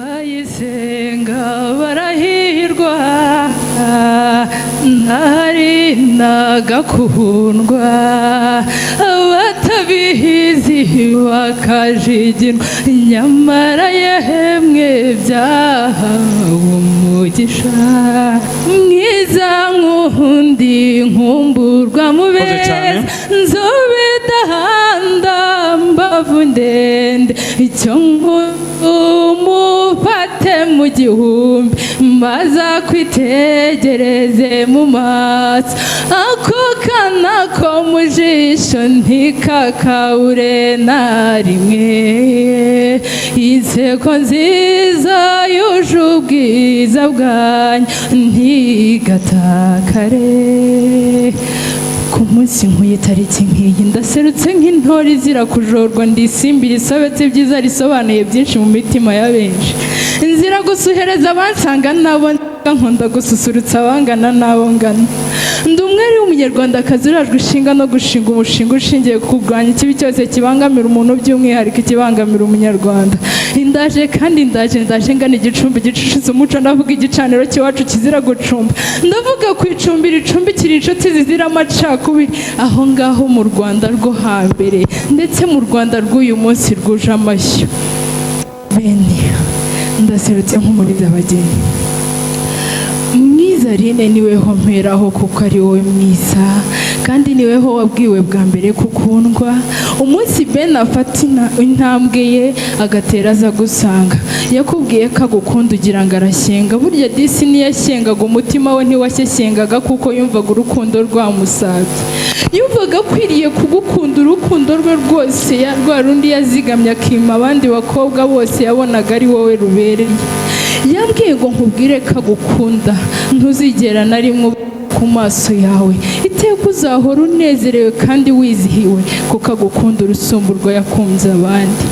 Abayisenga barahirwa, ntari nagakundwa, abatabizi bakajiginwa, nyamara yemwe byahawe umugisha mwiza nkundi nkumburwa mu Murakoze cyane. beza, nzobe dahanda, mbavu ndende, icyo umufate mu gihumbi, maze akwitegereze mu maso, ako kana ko mu jisho ntikakabure na rimwe. Inseko nziza yuje ubwiza bwanyu ntigatakare. Ku munsi nk'uyu, tariki nk'iyi, ndaserutse nk'intore izira kujorwa, ndisimbira isobetse ibyiza risobanuye byinshi mu mitima ya benshi. Nzira gusuhereza abansanga nabo, nkunda gususurutsa abangana n'abo ngana. Ndi umwari w'Umunyarwandakazi urajwe ishinga no gushinga umushinga ushingiye ku kurwanya ikibi cyose kibangamira umuntu, by'umwihariko ikibangamira Umunyarwanda. Ndaje kandi ndaje, ndaje ngana igicumbi gicucitse umuco, ndavuga igicaniro cy'iwacu kizira gucumba, ndavuga ku icumbi ricumbikira inshuti zizira amacakubiri, aho ngaho mu Rwanda rwo hambere ndetse mu Rwanda rw'uyu munsi rwuje amashyo. Bene, ndaserutse nk'umurinzi abageni mwiza. Aline, niweho mperaho kuko ari wowe mwiza, kandi niweho wabwiwe bwa mbere kukundwa. Umunsi Ben afata intambwe ye agatera aza gusanga, yakubwiye ko agukunda, ugira ngo arashyenga. Burya disi ntiyashyengaga, umutima we ntiwashyeshyengaga, kuko yumvaga urukundo rwamusabye, yumvaga akwiriye kugukunda urukundo rwe rwose, rwa rundi yazigamye akima abandi bakobwa bose, yabonaga ari wowe rubereye. Yambwiye ngo nkubwire ko agukunda, ntuzigera na rimwe uba ku maso yawe, iteka uzahora unezerewe kandi wizihiwe, kuko agukunda urusumburwa yakunze abandi.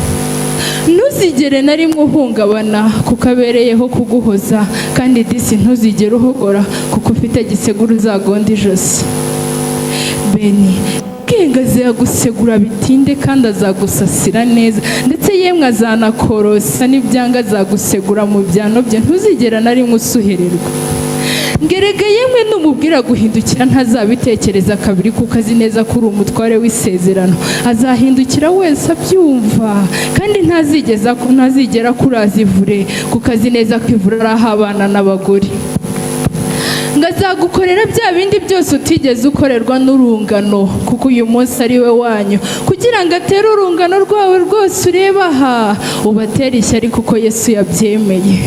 Ntuzigere na rimwe uhungabana, kuko abereyeho kuguhoza, kandi disi ntuzigere uhogora, kuko ufite gisegura uzagonda ijosi. Beni bwenge azagusegura bitinde, kandi azagusasira neza, ndetse yemwe azanakorosa n'ibyanga, azagusegura mu byano bye, ntuzigera na rimwe usuhererwa. Ngerega yemwe, numubwira guhindukira ntazabitekereza kabiri, kuko azi neza ko uri umutware w'isezerano. Azahindukira wese abyumva, kandi ntazigera kuraza ivure, kuko azi neza ko ivure ari aho abana n'abagore. Ngo azagukorera bya bindi byose utigeze ukorerwa n'urungano, kuko uyu munsi ari we wanyu, kugira ngo atere urungano rwawe rwose ureba aha, ubatere ishyari, kuko Yesu yabyemeye.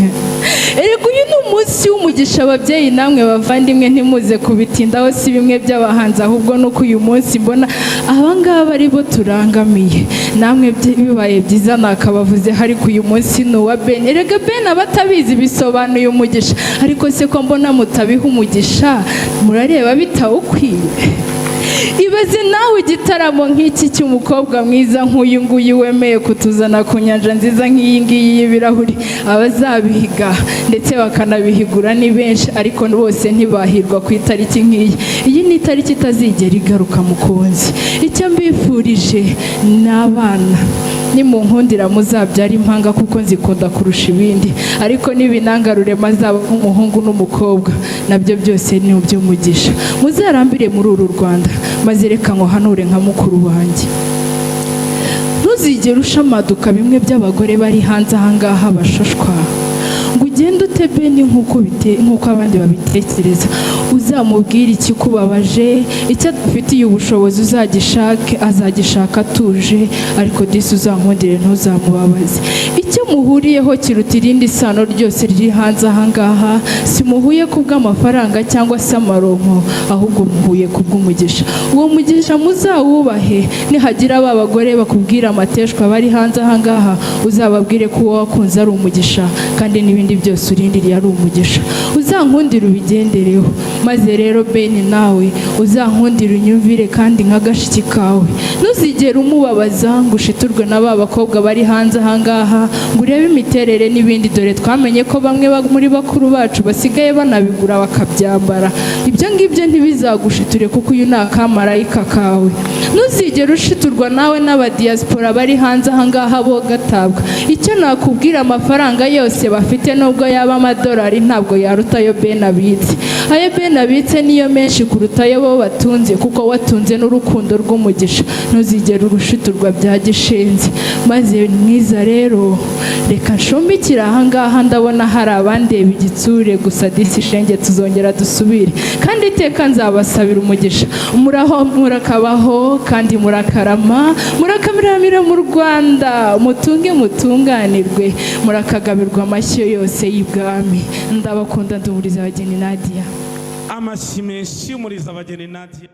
Erega uyu ni umunsi w'umugisha. Ababyeyi namwe bavandimwe, ntimuze kubitindaho, si bimwe by'abahanzi, ahubwo nuko uyu munsi mbona abangaba ari bo turangamiye. Namwe bibaye byiza nakabavuze, ariko uyu munsi ni uwa Ben. Erega Ben, abatabizi, bisobanuye umugisha. Ariko se ko mbona mutabiha umugisha, murareba bitawukwiye? Ibaze nawe igitaramo nk'iki cy'umukobwa mwiza nk'uyu nguyu wemeye kutuzana ku nyanja nziza nk'iyi ngiyi y'ibirahuri. Abazabihiga ndetse bakanabihigura ni benshi, ariko bose ntibahirwa ku itariki nk'iyi. Iyi ni itariki itazigera igaruka. Mukunzi, icyo mbifurije ni abana. Nimunkundira muzabyara impanga, kuko nzikunda kurusha ibindi, ariko nibinangarure mazaba umuhungu n'umukobwa, nabyo byose ni iby'umugisha. Muzarambire muri uru Rwanda. Maze reka nkuhanure nka mukuru wanjye: ntuzigere ushamaduka bimwe by'abagore bari hanze ahangaha bashushwa, ngo ugende ute Beni nk'uko abandi babitekereza. Uzamubwire ikikubabaje, icyo adafitiye ubushobozi uzagishake, azagishaka atuje, ariko disi uzankundire ntuzamubabaze. Icyo muhuriyeho kiruta irindi sano ryose riri hanze ahangaha. Si muhuye kubw'amafaranga cyangwa se amaronko, ahubwo muhuye kubw'umugisha. Uwo mugisha muzawubahe. Nihagira ba bagore bakubwira amateshwa bari hanze ahangaha, uzababwire ko uwo wakunze ari umugisha, kandi n'ibindi byose urindiriye ari umugisha. Uzankundire ubigendereho. Maze rero Ben, nawe uzankundire unyumvire kandi nka gashiki kawe, ntuzigere umubabaza ngo ushiturwe na ba bakobwa bari hanze ahangaha, ngo urebe imiterere n'ibindi. Dore twamenye ko bamwe muri bakuru bacu basigaye banabigura bakabyambara. Ibyo ngibyo ntibizagushiture, kuko uyu ni akamarayika kawe. Ntuzigere ushiturwa nawe n'abadiyasipora bari hanze ahangaha bo gatabwa. Icyo nakubwira, amafaranga yose bafite, nubwo yaba amadolari, ntabwo yaruta ayo Ben abitse. Ayo Ben abitse niyo menshi kuruta ayo bo batunze, kuko watunze n'urukundo rw'umugisha. Ntuzigere urushiturwa bya gishenzi. Maze mwiza rero, reka nshumbikire ahangaha, ndabona hari abandeba igitsure gusa. Disi shenge, tuzongera dusubire, kandi iteka nzabasabira umugisha. Muraho, murakabaho kandi murakarama, murakamiramira mu Rwanda, mutunge mutunganirwe, murakagabirwa amashyo yose y'ibwami. Ndabakunda. Ndumuriza abageni Nadia. Amashyi menshi y'umuriza abageni Nadia.